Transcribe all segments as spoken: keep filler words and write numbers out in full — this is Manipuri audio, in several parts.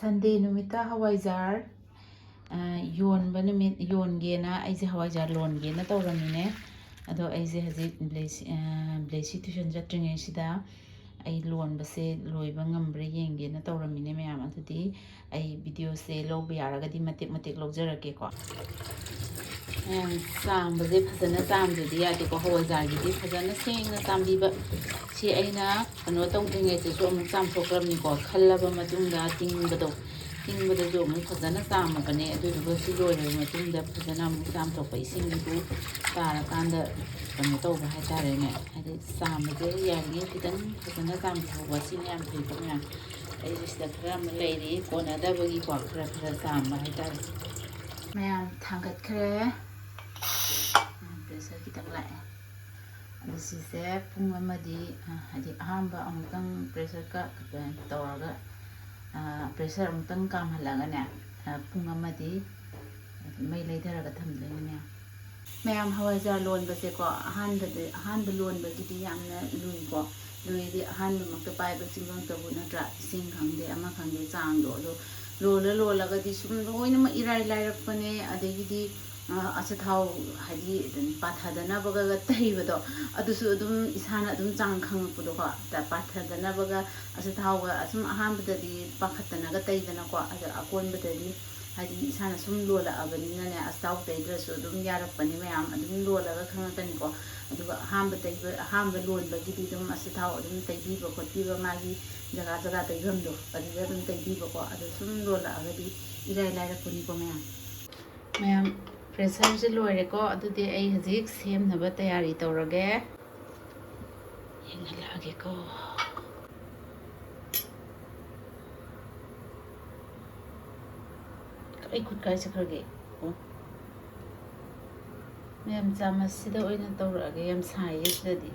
ꯁꯟꯗꯦ ꯅꯨꯃꯤꯠꯇ ꯍꯋꯥꯏꯖꯥꯔ, ꯑ, ꯌꯣꯟꯕ ꯅꯨꯃꯤꯠ, ꯌꯣꯟꯒꯦꯅ ꯑꯩꯁꯦ ꯍꯋꯥꯏꯖꯥꯔ ꯂꯣꯟꯒꯦꯅ ꯇꯧꯔꯝꯃꯤꯅꯦ꯫ ꯑꯗꯣ ꯑꯩꯁꯦ ꯍꯧꯖꯤꯛ ꯕ꯭ꯂꯦꯁꯤ, ꯑ, ꯕ꯭ꯂꯦꯁꯤ ꯇ꯭ꯌꯨꯁꯟ ꯆꯠꯇ꯭ꯔꯤꯉꯩꯁꯤꯗ ꯑꯩ ꯂꯣꯟꯕꯁꯦ ꯂꯣꯏꯕ ꯉꯝꯕ꯭ꯔꯥ ꯌꯦꯡꯒꯦꯅ ꯇꯧꯔꯝꯃꯤꯅꯦ ꯃꯌꯥꯝ꯫ ꯑꯗꯨꯗꯤ ꯑꯩ ꯚꯤꯗꯤꯑꯣꯁꯦ ꯂꯧꯕ ꯌꯥꯔꯒꯗꯤ ꯃꯇꯦꯛ ꯃꯇꯦꯛ ꯂꯧꯖꯔꯛꯀꯦꯀꯣ꯫ ꯃꯌꯥꯝ, ꯆꯥꯝꯕꯁꯦ ꯐꯖꯅ ꯆꯥꯝꯗ꯭ꯔꯗꯤ ꯌꯥꯗꯦꯀꯣ꯫ ꯍꯋꯥꯏꯖꯥꯔꯒꯤꯗꯤ ꯐꯖꯅ ꯁꯦꯡꯅ ꯆꯥꯝꯕꯤꯕ꯫ ꯁꯤ ꯑꯩꯅ ꯀꯩꯅꯣ ꯇꯧꯗ꯭ꯔꯤꯉꯩꯗꯁꯨ ꯑꯃꯨꯛ ꯆꯥꯝꯊꯣꯛꯈ꯭ꯔꯕꯅꯤꯀꯣ꯫ ꯈꯜꯂꯕ ꯃꯇꯨꯡꯗ ꯇꯤꯡꯕꯗꯣ, ꯇꯤꯡꯕꯗꯁꯨ ꯑꯃꯨꯛ ꯐꯖꯅ ꯆꯥꯝꯃꯕꯅꯦ꯫ ꯑꯗꯨꯗꯨꯒ ꯁꯤ ꯂꯣꯏꯔꯕ ꯃꯇꯨꯡꯗ ꯐꯖꯅ ꯑꯃꯨꯛ ꯆꯥꯝꯊꯣꯛꯄ, ꯏꯁꯤꯡꯗꯨ ꯇꯥꯔꯀꯥꯟꯗ ꯀꯩꯅꯣ ꯇꯧꯕ ꯍꯥꯏꯇꯥꯔꯦꯅꯦ꯫ ꯍꯥꯏꯗꯤ ꯆꯥꯝꯕꯁꯦ ꯌꯥꯔꯤꯉꯩ ꯈꯤꯇꯪ ꯐꯖꯅ ꯆꯥꯝꯊꯣꯛꯄ, ꯁꯤꯅ ꯌꯥꯝ ꯐꯩꯀꯣ ꯃꯌꯥꯝ꯫ ꯑꯩꯁꯨ ꯁꯤꯗ ꯈꯔ ꯑꯃ ꯂꯩꯔꯤ, ꯀꯣꯟꯅꯗꯕꯒꯤꯀꯣ, ꯈꯔ ꯈꯔ ꯆꯥꯝꯕ ꯍꯥꯏꯇꯥꯔꯦ꯫ ꯃꯌꯥꯝ, ꯊꯥꯡꯒꯠꯈ꯭ꯔꯦ꯫ ꯄ꯭ꯔꯦꯁꯔ ꯈꯤꯇꯪ ꯂꯥꯛꯑꯦ꯫ ꯑꯗꯨ ꯁꯤꯁꯦ ꯄꯨꯡ ꯑꯃꯗꯤ, ꯑ, ꯍꯥꯏꯗꯤ ꯑꯍꯥꯟꯕ ꯑꯃꯨꯛꯇꯪ ꯄ꯭ꯔꯦꯁꯔ ꯀ-, ꯇꯧꯔꯒ, ꯑ, ꯄ꯭ꯔꯦꯁꯔ ꯑꯃꯨꯛꯇꯪ ꯀꯥꯝꯍꯜꯂꯒꯅꯦ, ꯑ, ꯄꯨꯡ ꯑꯃꯗꯤ ꯃꯩ ꯂꯩꯊꯔꯒ ꯊꯝꯗꯣꯏꯅꯦ ꯃꯌꯥꯝ꯫ ꯃꯌꯥꯝ, ꯍꯋꯥꯏꯖꯥꯔ ꯂꯣꯟꯕꯁꯦꯀꯣ, ꯑꯍꯥꯟꯕꯗ, ꯑꯍꯥꯟꯕ ꯂꯣꯟꯕꯒꯤꯗꯤ ꯌꯥꯝꯅ ꯂꯨꯏꯀꯣ꯫ ꯂꯨꯏꯗꯤ ꯑꯍꯥꯟꯕꯃꯛꯇ ꯄꯥꯏꯕꯁꯤꯡꯗꯣ ꯅꯠꯇ꯭ꯔꯥ? ꯏꯁꯤꯡ ꯈꯪꯗꯦ, ꯑꯃ ꯈꯪꯗꯦ, ꯆꯥꯡꯗꯣ꯫ ꯑꯗꯣ ꯂꯣꯜꯂ ꯂꯣꯜꯂꯒꯗꯤ ꯁꯨꯝ ꯂꯣꯏꯅꯃꯛ ꯏꯔꯥꯏ ꯂꯥꯏꯔꯛꯄꯅꯦ꯫ ꯑꯗꯒꯤꯗꯤ, ꯑ, ꯑꯆꯥꯊꯥꯎ, ꯍꯥꯏꯗꯤ, ꯑꯗꯨꯝ ꯄꯥꯊꯗꯅꯕꯒ ꯇꯩꯕꯗꯣ, ꯑꯗꯨꯁꯨ ꯑꯗꯨꯝ ꯏꯁꯥꯅ ꯑꯗꯨꯝ ꯆꯥꯡ ꯈꯪꯉꯛꯄꯗꯣꯀꯣ꯫ ꯇ-, ꯄꯥꯊꯗꯅꯕꯒ ꯑꯆꯥꯊꯥꯎꯒ ꯑꯁꯨꯝ ꯑꯍꯥꯟꯕꯗꯗꯤ ꯄꯥꯈꯠꯇꯅꯒ ꯇꯩꯗꯅꯀꯣ꯫ ꯑꯗꯣ ꯑꯀꯣꯟꯕꯗꯗꯤ ꯍꯥꯏꯗꯤ ꯏꯁꯥꯅ ꯁꯨꯝ ꯂꯣꯜꯂꯛꯑꯕꯅꯤꯅꯅꯦ, ꯑꯆꯥꯊꯥꯎ ꯇꯩꯗ꯭ꯔꯁꯨ ꯑꯗꯨꯝ ꯌꯥꯔꯛꯄꯅꯤ ꯃꯌꯥꯝ, ꯑꯗꯨꯝ ꯂꯣꯜꯂꯒ ꯈꯪꯉꯛꯀꯅꯤꯀꯣ꯫ ꯑꯗꯨꯒ ꯑꯍꯥꯟꯕ ꯇꯩꯕ, ꯑꯍꯥꯟꯕ ꯂꯣꯟꯕꯒꯤꯗꯤ ꯑꯗꯨꯝ ꯑꯆꯥꯊꯥꯎ ꯑꯗꯨꯝ ꯇꯩꯕꯤꯕ ꯈꯣꯠꯄꯤꯕ, ꯃꯥꯒꯤ ꯖꯒꯥ ꯖꯒꯥ ꯇꯩꯐꯝꯗꯣ ꯑꯗꯨꯗ ꯑꯗꯨꯝ ꯇꯩꯕꯤꯕꯀꯣ꯫ ꯑꯗꯨ ꯁꯨꯝ ꯂꯣꯜꯂꯛꯑꯒꯗꯤ ꯏꯔꯥꯏ ꯂꯥꯏꯔꯛꯄꯅꯤꯀꯣ ꯃꯌꯥꯝ꯫ ꯃꯌꯥꯝ, ꯄ꯭ꯔꯦꯁꯔꯁꯦ ꯂꯣꯏꯔꯦꯀꯣ꯫ ꯑꯗꯨꯗꯤ ꯑꯩ ꯍꯧꯖꯤꯛ ꯁꯦꯝꯅꯕ ꯇꯌꯥꯔꯤ ꯇꯧꯔꯒꯦ꯫ ꯌꯦꯡꯍꯜꯂꯛꯑꯒꯦꯀꯣ꯫ ꯑꯩ ꯈꯨꯠ ꯀꯥꯏ ꯆꯠꯈ꯭ꯔꯒꯦ? ꯑꯣ꯫ ꯃꯌꯥꯝ, ꯆꯥꯃꯁꯁꯤꯗ ꯑꯣꯏꯅ ꯇꯧꯔꯛꯑꯒꯦ, ꯌꯥꯝ ꯁꯥꯏꯌꯦ ꯁꯤꯗꯗꯤ꯫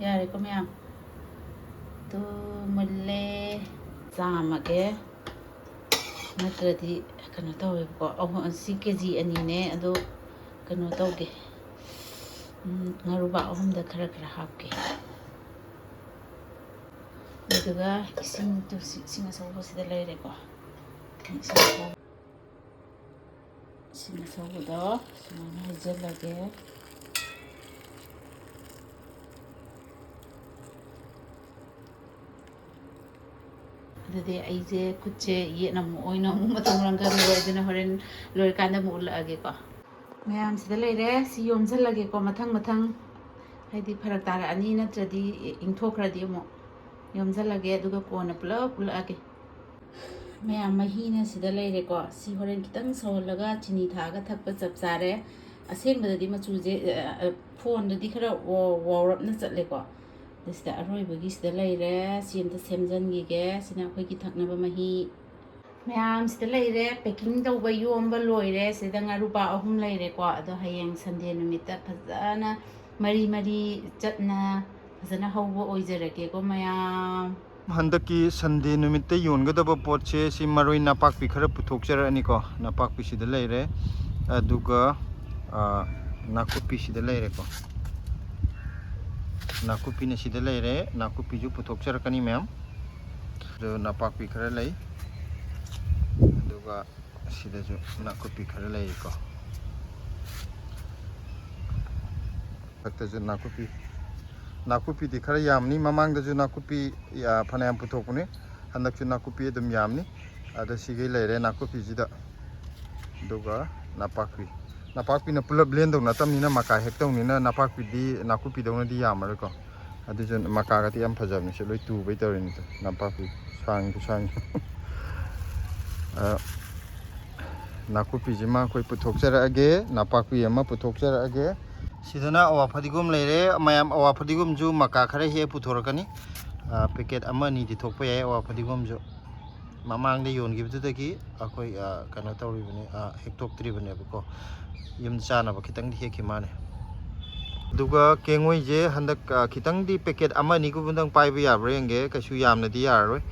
ꯌꯥꯔꯦꯀꯣ ꯃꯌꯥꯝ? ꯇꯨ, ꯃꯨꯜꯂꯦ꯫ ꯆꯥꯝꯃꯒꯦ꯫ ꯅꯠꯇ꯭ꯔꯗꯤ ꯀꯩꯅꯣ ꯇꯧꯋꯦꯕꯀꯣ꯫ ꯑꯍꯨꯝ, ꯁꯤ ꯀꯦ ꯖꯤ ꯑꯅꯤꯅꯦ, ꯑꯗꯣ ꯀꯩꯅꯣ ꯇꯧꯒꯦ꯫ ꯎꯝ, ꯉꯥꯔꯨꯕꯥꯛ ꯑꯍꯨꯝꯗ ꯈꯔ ꯈꯔ ꯍꯥꯞꯀꯦ꯫ ꯑꯗꯨꯒ ꯏꯁꯤꯡ ꯇꯨ-, ꯏꯁꯤꯡ ꯑꯁꯧꯕꯁꯤꯗ ꯂꯩꯔꯦꯀꯣ꯫ ꯏꯁꯤꯡ ꯑꯁꯧꯕ-, ꯏꯁꯤꯡ ꯑꯁꯧꯕꯗꯣ ꯁꯨꯃꯥꯏꯅ ꯍꯩꯖꯤꯜꯂꯒꯦ꯫ ꯑꯗꯨꯗꯤ ꯑꯩꯁꯦ ꯈꯨꯠꯁꯦ ꯌꯦꯠꯅ ꯑꯃꯨꯛ ꯑꯣꯏꯅ ꯑꯃꯨꯛ ꯃꯊꯪ ꯃꯔꯪ ꯈꯪꯉꯔꯣꯏ, ꯑꯗꯨꯅ ꯍꯣꯔꯦꯟ ꯂꯣꯏꯔꯀꯥꯟꯗ ꯑꯃꯨꯛ ꯎꯠꯂꯛꯑꯒꯦꯀꯣ꯫ ꯃꯌꯥꯝꯁꯤꯗ ꯂꯩꯔꯦ꯫ ꯁꯤ ꯌꯣꯝꯁꯤꯜꯂꯒꯦꯀꯣ, ꯃꯊꯪ ꯃꯊꯪ, ꯍꯥꯏꯗꯤ ꯐꯔꯛ ꯇꯥꯔꯛꯑꯅꯤ, ꯅꯠꯇ꯭ꯔꯗꯤ ꯏꯪꯊꯣꯛꯈ꯭ꯔꯗꯤ ꯑꯃꯨꯛ꯫ ꯌꯣꯝꯁꯤꯜꯂꯒꯦ, ꯑꯗꯨꯒ ꯀꯣꯟꯅ ꯄꯨꯂꯞ ꯎꯠꯂꯛꯑꯒꯦ꯫ ꯃꯌꯥꯝ, ꯃꯍꯤꯅ ꯁꯤꯗ ꯂꯩꯔꯦꯀꯣ꯫ ꯁꯤ ꯍꯣꯔꯦꯟ ꯈꯤꯇꯪ ꯁꯧꯍꯜꯂꯒ ꯆꯤꯅꯤ ꯊꯥꯛꯑꯒ ꯊꯛꯄ ꯆꯞ ꯆꯥꯔꯦ꯫ ꯑꯁꯦꯡꯕꯗꯗꯤ ꯃꯆꯨꯁꯦ, ꯑ, ꯑ, ꯐꯣꯟꯗꯗꯤ ꯈꯔ ꯋꯥ-, ꯋꯥꯎꯔꯞꯅ ꯆꯠꯂꯦꯀꯣ꯫ ꯑꯗ ꯁꯤꯗ ꯑꯔꯣꯏꯕꯒꯤ ꯁꯤꯗ ꯂꯩꯔꯦ꯫ ꯁꯤ ꯑꯝꯇ ꯁꯦꯝꯖꯟꯈꯤꯒꯦ꯫ ꯁꯤꯅ ꯑꯩꯈꯣꯏꯒꯤ ꯊꯛꯅꯕ ꯃꯍꯤ꯫ ꯃꯌꯥꯝ, ꯁꯤꯗ ꯂꯩꯔꯦ꯫ Packing ꯇꯧꯕ, ꯌꯣꯝꯕ ꯂꯣꯏꯔꯦ꯫ ꯁꯤꯗ ꯉꯥꯔꯨꯕꯥꯛ ꯑꯍꯨꯝ ꯂꯩꯔꯦꯀꯣ꯫ ꯑꯗꯣ ꯍꯌꯦꯡ Sunday ꯅꯨꯃꯤꯠꯇ ꯐꯖꯅ ꯃꯔꯤ ꯃꯔꯤ ꯆꯠꯅ ꯐꯖꯅ ꯍꯧꯕ ꯑꯣꯏꯖꯔꯒꯦꯀꯣ ꯃꯌꯥꯝ꯫ ꯍꯟꯗꯛꯀꯤ Sunday ꯅꯨꯃꯤꯠꯇ ꯌꯣꯟꯒꯗꯕ ꯄꯣꯠꯁꯦ ꯁꯤ ꯃꯔꯣꯏ ꯅꯥꯄꯥꯛꯄꯤ ꯈꯔ ꯄꯨꯊꯣꯛꯆꯔꯛꯑꯅꯤꯀꯣ꯫ ꯅꯥꯄꯥꯛꯄꯤꯁꯤꯗ ꯂꯩꯔꯦ, ꯑꯗꯨꯒ, ꯑ, ꯅꯥꯀꯨꯞꯄꯤꯁꯤꯗ ꯂꯩꯔꯦꯀꯣ꯫ ꯅꯥꯀꯨꯞꯄꯤꯅ ꯁꯤꯗ ꯂꯩꯔꯦ, ꯅꯥꯀꯨꯞꯄꯤꯁꯨ ꯄꯨꯊꯣꯛꯆꯔꯛꯀꯅꯤ ꯃꯌꯥꯝ꯫ ꯑꯗꯨ ꯅꯥꯄꯥꯛꯄꯤ ꯈꯔ ꯂꯩ, ꯑꯗꯨꯒ ꯁꯤꯗꯁꯨ ꯅꯥꯀꯨꯞꯄꯤ ꯈꯔ ꯂꯩꯔꯤꯀꯣ꯫ ꯃꯊꯛꯇꯁꯨ ꯅꯥꯀꯨꯞꯄꯤ, ꯅꯥꯀꯨꯞꯄꯤꯗꯤ ꯈꯔ ꯌꯥꯝꯅꯤ꯫ ꯃꯃꯥꯡꯗꯁꯨ ꯅꯥꯀꯨꯞꯄꯤ, ꯌꯥ, ꯐꯅꯌꯥꯝ ꯄꯨꯊꯣꯛꯄꯅꯤ꯫ ꯍꯟꯗꯛꯁꯨ ꯅꯥꯀꯨꯞꯄꯤ ꯑꯗꯨꯝ ꯌꯥꯝꯅꯤ꯫ ꯑꯗ ꯁꯤꯒꯩ ꯂꯩꯔꯦ ꯅꯥꯀꯨꯞꯄꯤꯁꯤꯗ꯫ ꯑꯗꯨꯒ ꯅꯥꯄꯥꯛꯄꯤ, ꯅꯥꯄꯥꯛꯄꯤꯅ ꯄꯨꯂꯞ ꯂꯦꯟꯗꯧ ꯅꯠꯇꯕꯅꯤꯅ, ꯃꯀꯥ ꯍꯦꯛꯇꯧꯅꯤꯅ ꯅꯥꯄꯥꯛꯄꯤꯗꯤ ꯅꯥꯀꯨꯞꯄꯤꯗꯧꯅꯗꯤ ꯌꯥꯝꯃꯔꯣꯏꯀꯣ꯫ ꯑꯗꯨꯁꯨ ꯃꯀꯥꯒꯗꯤ ꯌꯥꯝ ꯐꯖꯕꯅꯤ꯫ ꯁꯤ ꯂꯣꯏ ꯇꯨꯕꯩ ꯇꯧꯔꯤꯅꯤꯗ, ꯅꯥꯄꯥꯛꯄꯤ ꯁꯥꯡꯁꯨ ꯁꯥꯡꯉꯤ꯫ ꯑ, ꯅꯥꯀꯨꯞꯄꯤꯁꯤꯃ ꯑꯩꯈꯣꯏ ꯄꯨꯊꯣꯛꯆꯔꯛꯑꯒꯦ, ꯅꯥꯄꯥꯛꯄꯤ ꯑꯃ ꯄꯨꯊꯣꯛꯆꯔꯛꯑꯒꯦ꯫ ꯁꯤꯗꯅ ꯑꯋꯥ ꯐꯗꯤꯒꯣꯝ ꯂꯩꯔꯦ꯫ ꯃꯌꯥꯝ, ꯑꯋꯥ ꯐꯗꯤꯒꯣꯝꯁꯨ ꯃꯀꯥ ꯈꯔ ꯍꯦꯛ ꯄꯨꯊꯣꯔꯛꯀꯅꯤ꯫ ꯑ, packet ꯑꯃ ꯑꯅꯤꯗꯤ ꯊꯣꯛꯄ ꯌꯥꯏ ꯑꯋꯥ ꯐꯗꯤꯒꯣꯝꯁꯨ꯫ ꯃꯃꯥꯡꯗ ꯌꯣꯟꯈꯤꯕꯗꯨꯗꯒꯤ ꯑꯩꯈꯣꯏ, ꯑ, ꯀꯩꯅꯣ ꯇꯧꯔꯤꯕꯅꯤ, ꯑ, ꯍꯦꯛꯇꯣꯛꯇ꯭ꯔꯤꯕꯅꯦꯕꯀꯣ꯫ ꯌꯨꯝ ꯆꯥꯅꯕ ꯈꯤꯇꯪꯗꯤ ꯍꯦꯛꯈꯤ ꯃꯥꯅꯦ꯫ ꯑꯗꯨꯒ ꯀꯦꯡꯉꯣꯏꯁꯦ ꯍꯟꯗꯛ, ꯑ, ꯈꯤꯇꯪꯗꯤ packet ꯑꯃ ꯑꯅꯤꯒꯨꯝꯕꯗꯪ ꯄꯥꯏꯕ ꯌꯥꯕ꯭ꯔꯥ ꯌꯦꯡꯒꯦ꯫ ꯀꯩꯁꯨ ꯌꯥꯝꯅꯗꯤ ꯌꯥꯔꯔꯣꯏ꯫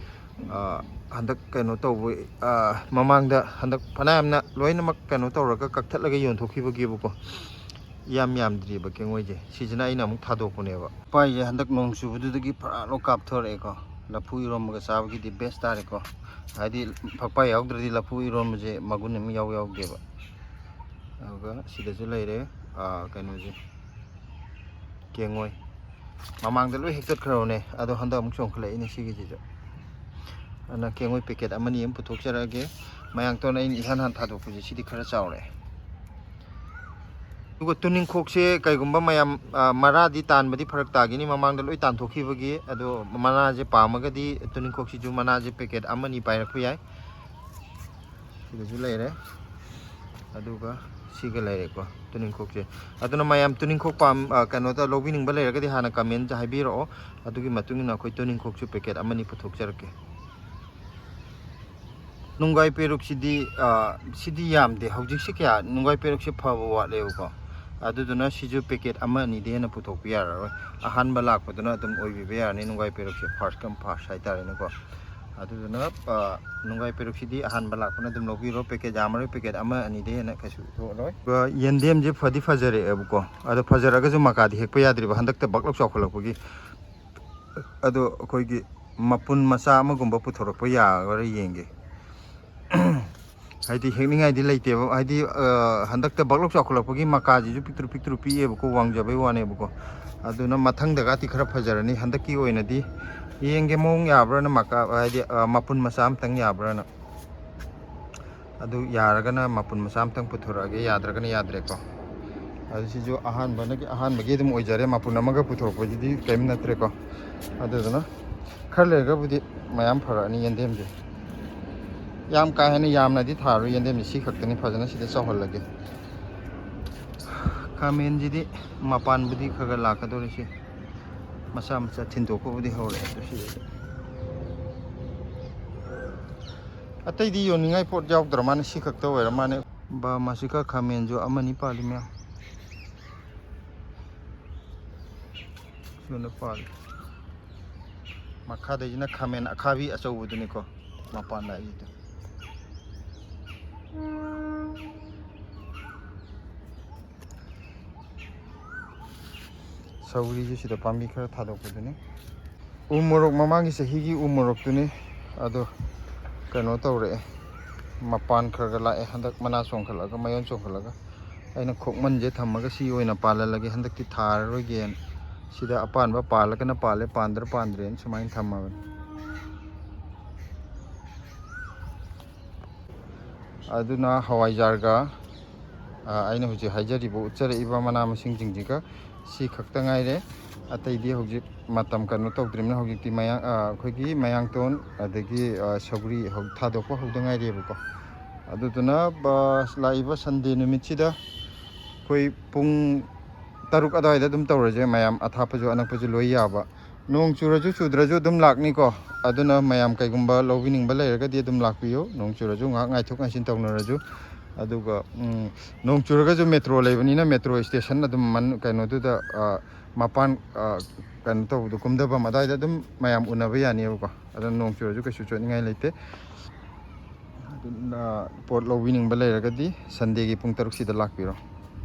ꯑ, ꯍꯟꯗꯛ ꯀꯩꯅꯣ ꯇꯧꯕ, ꯑ, ꯃꯃꯥꯡꯗ ꯍꯟꯗꯛ ꯐꯅꯌꯥꯝꯅ ꯂꯣꯏꯅꯃꯛ ꯀꯩꯅꯣ ꯇꯧꯔꯒ ꯀꯛꯊꯠꯂꯒ ꯌꯣꯟꯊꯣꯛꯈꯤꯕꯒꯤꯕꯀꯣ꯫ ꯌꯥꯝ ꯌꯥꯝꯗ꯭ꯔꯤꯕ ꯀꯦꯡꯉꯣꯏꯁꯦ꯫ ꯁꯤꯁꯤꯅ ꯑꯩꯅ ꯑꯃꯨꯛ ꯊꯥꯗꯣꯛꯄꯅꯦꯕ꯫ ꯄꯥꯏꯁꯦ ꯍꯟꯗꯛ ꯅꯣꯡ ꯆꯨꯕꯗꯨꯗꯒꯤ ꯐꯔꯥ ꯂꯣ ꯀꯥꯞꯊꯣꯔꯛꯑꯦꯀꯣ꯫ ꯂꯐꯨ ꯏꯔꯣꯝꯕꯒ ꯆꯥꯕꯒꯤꯗꯤ best ꯇꯥꯔꯦꯀꯣ꯫ ꯍꯥꯏꯗꯤ ꯐꯛꯄꯥꯏ ꯌꯥꯎꯗ꯭ꯔꯗꯤ ꯂꯐꯨ ꯏꯔꯣꯝꯕꯁꯦ ꯃꯒꯨꯟ ꯑꯃ ꯏꯌꯥꯎ ꯌꯥꯎꯗꯦꯕ꯫ ꯑꯗꯨꯒ ꯁꯤꯗꯁꯨ ꯂꯩꯔꯦ, ꯑꯥ, ꯀꯩꯅꯣꯁꯦ, ꯀꯦꯡꯉꯣꯏ꯫ ꯃꯃꯥꯡꯗ ꯂꯣꯏ ꯍꯦꯛꯇꯠꯈ꯭ꯔꯕꯅꯦ, ꯑꯗꯣ ꯍꯟꯗꯛ ꯑꯃꯨꯛ ꯆꯣꯡꯈꯠꯂꯛꯏꯅꯦ ꯁꯤꯒꯤꯁꯤꯁꯨ꯫ ꯑꯗꯨꯅ ꯀꯦꯡꯉꯣꯏ packet ꯑꯃꯅꯤ ꯑꯃ ꯄꯨꯊꯣꯛꯆꯔꯛꯑꯒꯦ꯫ ꯃꯌꯥꯡꯇꯣꯟ ꯑꯩꯅ ꯏꯍꯥꯟ ꯍꯥꯟ ꯊꯥꯗꯣꯛꯄꯁꯦ ꯁꯤꯗꯤ ꯈꯔ ꯆꯥꯎꯔꯛꯑꯦ꯫ ꯑꯗꯨꯒ ꯇꯨꯅꯤꯡꯈꯣꯛꯁꯦ ꯀꯩꯒꯨꯝꯕ ꯃꯌꯥꯝ, ꯑ, ꯃꯔꯥꯗꯤ ꯇꯥꯟꯕꯗꯤ ꯐꯔꯛ ꯇꯥꯈꯤꯅꯤ, ꯃꯃꯥꯡꯗ ꯂꯣꯏ ꯇꯥꯟꯊꯣꯛꯈꯤꯕꯒꯤ꯫ ꯑꯗꯣ ꯃꯅꯥꯁꯦ ꯄꯥꯝꯃꯒꯗꯤ ꯇꯨꯅꯤꯡꯈꯣꯛꯁꯤꯁꯨ ꯃꯅꯥꯁꯦ packet ꯑꯃꯅꯤ ꯄꯥꯏꯔꯛꯄ ꯌꯥꯏ꯫ ꯁꯤꯗꯁꯨ ꯂꯩꯔꯦ, ꯑꯗꯨꯒ ꯁꯤꯒ ꯂꯩꯔꯦꯀꯣ ꯇꯨꯅꯤꯡꯈꯣꯛꯁꯦ꯫ ꯑꯗꯨꯅ ꯃꯌꯥꯝ ꯇꯨꯅꯤꯡꯈꯣꯛ ꯄꯥꯝ-, ꯑ, ꯀꯩꯅꯣꯗ ꯂꯧꯕꯤꯅꯤꯡꯕ ꯂꯩꯔꯒꯗꯤ ꯍꯥꯟꯅ comment ꯍꯥꯏꯕꯤꯔꯛꯑꯣ, ꯑꯗꯨꯒꯤ ꯃꯇꯨꯡ ꯏꯟꯅ ꯑꯩꯈꯣꯏ ꯇꯨꯅꯤꯡꯈꯣꯛꯁꯨ packet ꯑꯃꯅꯤ ꯄꯨꯊꯣꯛꯆꯔꯛꯀꯦ꯫ ꯅꯨꯡꯒꯥꯏ ꯄꯦꯔꯨꯛꯁꯤꯗꯤ, ꯑ, ꯁꯤꯗꯤ ꯌꯥꯝꯗꯦ꯫ ꯍꯧꯖꯤꯛꯁꯤ ꯀꯌꯥ ꯅꯨꯡꯒꯥꯏ ꯄꯦꯔꯨꯛꯁꯤ ꯐꯕ ꯋꯥꯠꯂꯦꯕꯀꯣ꯫ ꯑꯗꯨꯗꯨꯅ ꯁꯤꯁꯨ packet ꯑꯃ ꯑꯅꯤꯗꯩ ꯍꯦꯟꯅ ꯄꯨꯊꯣꯛꯄ ꯌꯥꯔꯔꯣꯏ꯫ ꯑꯍꯥꯟꯕ ꯂꯥꯛꯄꯗꯨꯅ ꯑꯗꯨꯝ ꯑꯣꯏꯕꯤꯕ ꯌꯥꯔꯅꯤ ꯅꯨꯡꯒꯥꯏ ꯄꯦꯔꯨꯛꯁꯦ, first come first ꯍꯥꯏꯇꯥꯔꯦꯅꯦꯀꯣ꯫ ꯑꯗꯨꯗꯨꯅ, ꯑ, ꯅꯨꯡꯒꯥꯏ ꯄꯦꯔꯨꯛꯁꯤꯗꯤ ꯑꯍꯥꯟꯕ ꯂꯥꯛꯄꯅ ꯑꯗꯨꯝ ꯂꯧꯕꯤꯔꯣ, packet ꯌꯥꯝꯃꯔꯣꯏ, packet ꯑꯃ ꯑꯅꯤꯗꯩ ꯍꯦꯟꯅ ꯀꯩꯁꯨ ꯊꯣꯛꯑꯔꯣꯏ꯫ ꯑꯗꯨꯒ ꯌꯦꯟꯗꯦꯝꯁꯦ ꯐꯗꯤ ꯐꯖꯔꯛꯑꯦꯕꯀꯣ, ꯑꯗꯣ ꯐꯖꯔꯛꯑꯒꯁꯨ ꯃꯀꯥꯗꯤ ꯍꯦꯛꯄ ꯌꯥꯗ꯭ꯔꯤꯕ, ꯍꯟꯗꯛꯇ ꯕꯛ ꯂꯧ ꯆꯥꯎꯈꯠꯂꯛꯄꯒꯤ꯫ ꯑꯗꯣ ꯑꯩꯈꯣꯏꯒꯤ ꯃꯄꯨꯟ ꯃꯆꯥ ꯑꯃꯒꯨꯝꯕ ꯄꯨꯊꯣꯔꯛꯄ ꯌꯥꯒꯗ꯭ꯔꯥ ꯌꯦꯡꯒꯦ꯫ ꯍꯥꯏꯗꯤ ꯍꯦꯛꯅꯤꯡꯉꯥꯏꯗꯤ ꯂꯩꯇꯦꯕ, ꯍꯥꯏꯗꯤ, ꯑ, ꯍꯟꯗꯛꯇ ꯕꯛ ꯂꯧ ꯆꯥꯎꯈꯠꯂꯛꯄꯒꯤ ꯃꯀꯥꯁꯤꯁꯨ ꯄꯤꯛꯇ꯭ꯔꯨ ꯄꯤꯛꯇ꯭ꯔꯨ ꯄꯤꯛꯑꯦꯕꯀꯣ, ꯋꯥꯡꯖꯕꯩ ꯋꯥꯅꯦꯕꯀꯣ꯫ ꯑꯗꯨꯅ ꯃꯊꯪꯗꯒꯗꯤ ꯈꯔ ꯐꯖꯔꯅꯤ, ꯍꯟꯗꯛꯀꯤ ꯑꯣꯏꯅꯗꯤ ꯌꯦꯡꯒꯦ ꯃꯑꯣꯡ ꯌꯥꯕ꯭ꯔꯥꯅ, ꯃꯀꯥ, ꯍꯥꯏꯗꯤ, ꯑ, ꯃꯄꯨꯟ ꯃꯆꯥ ꯑꯃꯇꯪ ꯌꯥꯕ꯭ꯔꯥꯅ꯫ ꯑꯗꯨ ꯌꯥꯔꯒꯅ ꯃꯄꯨꯟ ꯃꯆꯥ ꯑꯃꯇꯪ ꯄꯨꯊꯣꯔꯛꯑꯒꯦ, ꯌꯥꯗ꯭ꯔꯒꯅ ꯌꯥꯗ꯭ꯔꯦꯀꯣ꯫ ꯑꯗꯨ ꯁꯤꯁꯨ ꯑꯍꯥꯟꯕꯅꯒꯤ, ꯑꯍꯥꯟꯕꯒꯤ ꯑꯗꯨꯝ ꯑꯣꯏꯖꯔꯦ, ꯃꯄꯨꯟ ꯑꯃꯒ ꯄꯨꯊꯣꯔꯛꯄꯁꯤꯗꯤ ꯀꯔꯤꯝ ꯅꯠꯇ꯭ꯔꯦꯀꯣ꯫ ꯑꯗꯨꯗꯨꯅ ꯈꯔ ꯂꯩꯔꯒꯕꯨꯗꯤ ꯃꯌꯥꯝ ꯐꯔꯛꯑꯅꯤ ꯌꯦꯟꯗꯦꯝꯁꯦ꯫ ꯌꯥꯝ ꯀꯥ ꯍꯦꯟꯅ ꯌꯥꯝꯅꯗꯤ ꯊꯥꯔꯣꯏ ꯌꯦꯟꯗꯦꯝꯁꯦ, ꯁꯤ ꯈꯛꯇꯅꯤ ꯐꯖꯅ ꯁꯤꯗ ꯆꯥꯎꯍꯜꯂꯒꯦ꯫ ꯈꯥꯃꯦꯟꯁꯤꯗꯤ ꯃꯄꯥꯟꯕꯨꯗꯤ ꯈꯔ ꯈꯔ ꯂꯥꯛꯀꯗꯧꯔꯤꯁꯦ, ꯃꯆꯥ ꯃꯆꯥ ꯊꯤꯟꯗꯣꯛꯄꯕꯨꯗꯤ ꯍꯧꯔꯛꯑꯦ ꯑꯗꯨ ꯁꯤꯗꯗꯤ꯫ ꯑꯇꯩꯗꯤ ꯌꯣꯟꯅꯤꯡꯉꯥꯏ ꯄꯣꯠ ꯌꯥꯎꯗ꯭ꯔ ꯃꯥꯅꯦ, ꯁꯤ ꯈꯛꯇ ꯑꯣꯏꯔ ꯃꯥꯅꯦ꯫ ꯕꯥ ꯃꯥꯁꯤꯀꯥ ꯈꯥꯃꯦꯟꯁꯨ ꯑꯃꯅꯤ ꯄꯥꯜꯂꯤ ꯃꯌꯥꯝ꯫ ꯁꯣꯝꯗ ꯄꯥꯜꯂꯤ꯫ ꯃꯈꯥꯗꯩꯁꯤꯅ ꯈꯥꯃꯦꯟ ꯑꯈꯥꯕꯤ ꯑꯆꯧꯕꯗꯨꯅꯤꯀꯣ, ꯃꯄꯥꯟ ꯂꯥꯛꯏꯗꯣ꯫ ꯁꯧꯒ꯭ꯔꯤꯁꯨ ꯁꯤꯗ ꯄꯥꯝꯕꯤ ꯈꯔ ꯊꯥꯗꯣꯛꯄꯗꯨꯅꯤ꯫ ꯎ ꯃꯣꯔꯣꯛ, ꯃꯃꯥꯡꯒꯤ ꯆꯍꯤꯒꯤ ꯎ ꯃꯣꯔꯣꯛꯇꯨꯅꯤ꯫ ꯑꯗꯣ ꯀꯩꯅꯣ ꯇꯧꯔꯛꯑꯦ, ꯃꯄꯥꯟ ꯈꯔ ꯈꯔ ꯂꯥꯛꯑꯦ ꯍꯟꯗꯛ, ꯃꯅꯥ ꯆꯣꯡꯈꯠꯂꯛꯑꯒ, ꯃꯌꯣꯟ ꯆꯣꯡꯈꯠꯂꯒ꯫ ꯑꯩꯅ ꯈꯣꯛꯃꯟꯁꯦ ꯊꯝꯃꯒ ꯁꯤ ꯑꯣꯏꯅ ꯄꯥꯜꯍꯜꯂꯒꯦ, ꯍꯟꯗꯛꯇꯤ ꯊꯥꯔꯔꯣꯏꯒꯦꯅ꯫ ꯁꯤꯗ ꯑꯄꯥꯟꯕ ꯄꯥꯜꯂꯒꯅ ꯄꯥꯜꯂꯦ, ꯄꯥꯟꯗ꯭ꯔ ꯄꯥꯟꯗ꯭ꯔꯦꯅ ꯁꯨꯃꯥꯏꯅ ꯊꯝꯃꯕꯅꯤ꯫ ꯑꯗꯨꯅ ꯍꯋꯥꯏꯖꯥꯔꯒ, ꯑ, ꯑꯩꯅ ꯍꯧꯖꯤꯛ ꯍꯥꯏꯖꯔꯤꯕ, ꯎꯠꯆꯔꯛꯏꯕ ꯃꯅꯥ ꯃꯁꯤꯡꯁꯤꯡꯁꯤꯒ ꯁꯤ ꯈꯛꯇ ꯉꯥꯏꯔꯦ꯫ ꯑꯇꯩꯗꯤ ꯍꯧꯖꯤꯛ ꯃꯇꯝ ꯀꯩꯅꯣ ꯇꯧꯗ꯭ꯔꯤꯕꯅꯤꯅ ꯍꯧꯖꯤꯛꯇꯤ ꯃꯌꯥꯡ-, ꯑ, ꯑꯩꯈꯣꯏꯒꯤ ꯃꯌꯥꯡꯇꯣꯟ, ꯑꯗꯒꯤ, ꯑ, ꯁꯧꯒ꯭ꯔꯤ ꯍꯧ-, ꯊꯥꯗꯣꯛꯄ ꯍꯧꯗ ꯉꯥꯏꯔꯤꯕꯀꯣ꯫ ꯑꯗꯨꯗꯨꯅ, ꯑ, ꯂꯥꯛꯏꯕ ꯁꯟꯗꯦ ꯅꯨꯃꯤꯠꯁꯤꯗ ꯑꯩꯈꯣꯏ ꯄꯨꯡ ꯇꯔꯨꯛ ꯑꯗꯨꯋꯥꯏꯗ ꯑꯗꯨꯝ ꯇꯧꯔꯁꯦ ꯃꯌꯥꯝ, ꯑꯊꯥꯞꯄꯁꯨ ꯑꯅꯛꯄꯁꯨ ꯂꯣꯏ ꯌꯥꯕ꯫ ꯅꯣꯡ ꯆꯨꯔꯁꯨ ꯆꯨꯗ꯭ꯔꯁꯨ ꯑꯗꯨꯝ ꯂꯥꯛꯅꯤꯀꯣ꯫ ꯑꯗꯨꯅ ꯃꯌꯥꯝ ꯀꯩꯒꯨꯝꯕ ꯂꯧꯕꯤꯅꯤꯡꯕ ꯂꯩꯔꯒꯗꯤ ꯑꯗꯨꯝ ꯂꯥꯛꯄꯤꯌꯨ꯫ ꯅꯣꯡ ꯆꯨꯔꯁꯨ ꯉꯥꯏꯍꯥꯛ ꯉꯥꯏꯊꯣꯛ ꯉꯥꯏꯁꯤꯟ ꯇꯧꯅꯔꯁꯨ꯫ ꯑꯗꯨꯒ, ꯎꯝ, ꯅꯣꯡ ꯆꯨꯔꯒꯁꯨ ꯃꯦꯇ꯭ꯔꯣ ꯂꯩꯕꯅꯤꯅ ꯃꯦꯇ꯭ꯔꯣ ꯁ꯭ꯇꯦꯁꯟ ꯑꯗꯨꯝ ꯃꯟ-, ꯀꯩꯅꯣꯗꯨꯗ, ꯑ, ꯃꯄꯥꯟ, ꯑ, ꯀꯩꯅꯣ ꯇꯧꯕꯗꯣ, ꯀꯨꯝꯊꯐꯝ ꯑꯗꯨꯋꯥꯏꯗ ꯑꯗꯨꯝ ꯃꯌꯥꯝ ꯎꯅꯕ ꯌꯥꯅꯤꯕꯀꯣ꯫ ꯑꯗꯨꯅ ꯅꯣꯡ ꯆꯨꯔꯁꯨ ꯀꯩꯁꯨ ꯆꯣꯠꯅꯤꯡꯉꯥꯏ ꯂꯩꯇꯦ꯫ ꯑꯗꯨꯅ ꯄꯣꯠ ꯂꯧꯕꯤꯅꯤꯡꯕ ꯂꯩꯔꯒꯗꯤ ꯁꯟꯗꯦꯒꯤ ꯄꯨꯡ ꯇꯔꯨꯛꯁꯤꯗ ꯂꯥꯛꯄꯤꯔꯣ꯫